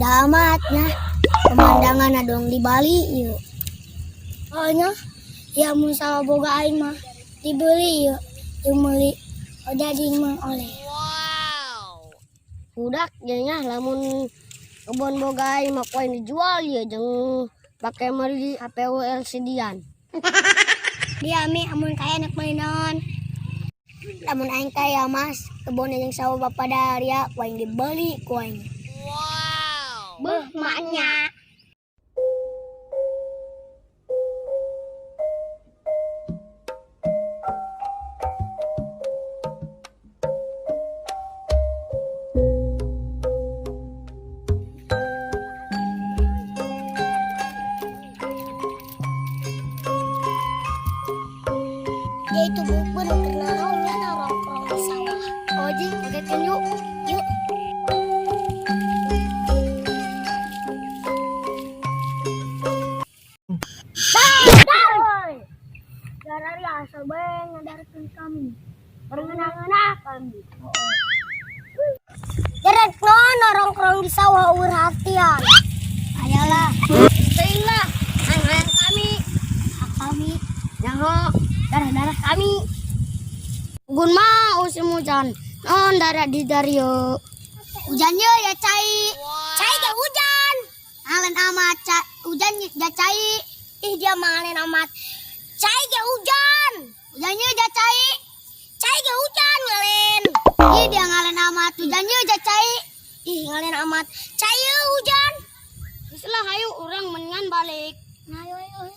Indah amat nya. Pemandangan dong di Bali yuk. Oh nya, ya mun sawah boga aing mah dibeli yuk. Jeung meuli odading mah oleh. Budak jadinya lamun kebun boga aing mah ku aing dijual ya jeung pake meuli HP LCD-an. Dia mi amun kaya nek meuli naon? Lamun aing kaya mas, kebun jeung sawah Bapak Daria ku aing dibeli ku aing. Beuh maknya. Dia itu bubur karena naonnya nongkrong di sawah. Oh ji, kagetkeun yuk. Yuk. Darari asal bae ngadarkeun kami. Ngeunah kami. Jarak non nongkrong di sawah uur hatian. Ayalah, Teuing lah, hayang kami. Hak kami. Nyaho, darah-darah kami. Gun mah musim hujan. Non darah di dario. Hujannya ya cai. Cai gak hujan. Ngalen amat cai. Hujan ya cai. Ih dia mangalen amat. Cai gak hujan. Hujannya ya cai. Cai gak hujan ngalen. Ih dia ngalen amat. Hujannya ya cai. Ih ngalen amat. Cai ya hujan. Geus lah hayu urang mendingan balik. Nah, ayo ayo. Ayo.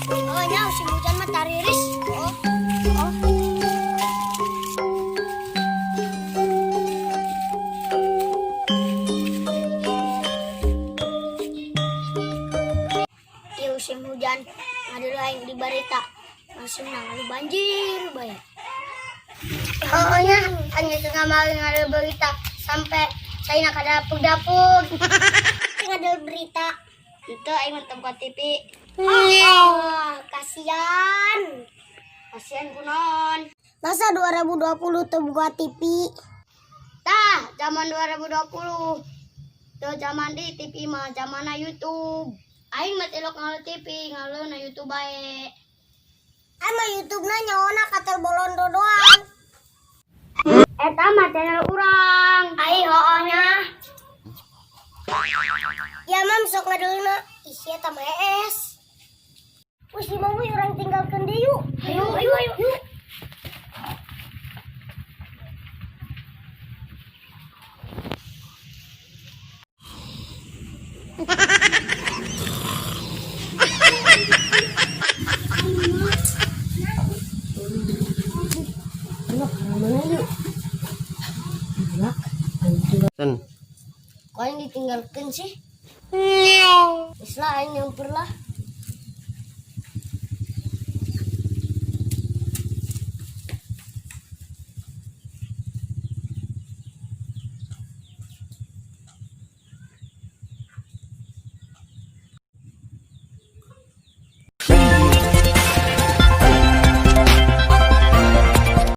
Oh, nya musim hujan mah tariris. Oh. Oh. Ieu musim hujan ngadulu aing di barita. Langsung nang banjir bae. Oh nya, hanya tengah maling ada berita sampai saya nak ada dapur-dapur. Ngadul berita. Itu aing mah teu buka TV. Oh, kasihan. Kasihan kunaon. Masa 2020 teu buka TV? Tah, zaman 2020. Tuh zaman di TV mah zamanna YouTube. Aing mah tilok ngalu TV, ngalu na YouTube bae. Emang YouTube-na nyaona katel bolondo doang. Eta mah channel urang. Ai hooh nya. Ya mam sok ngadulna. Ih eta mah es. Wih si mami urang tinggalkeun deui yuk. Ayo, ayo, ayo. Yuk. Sen. Kok aing ditinggalkeun sih? Geus lah aing nyamper lah.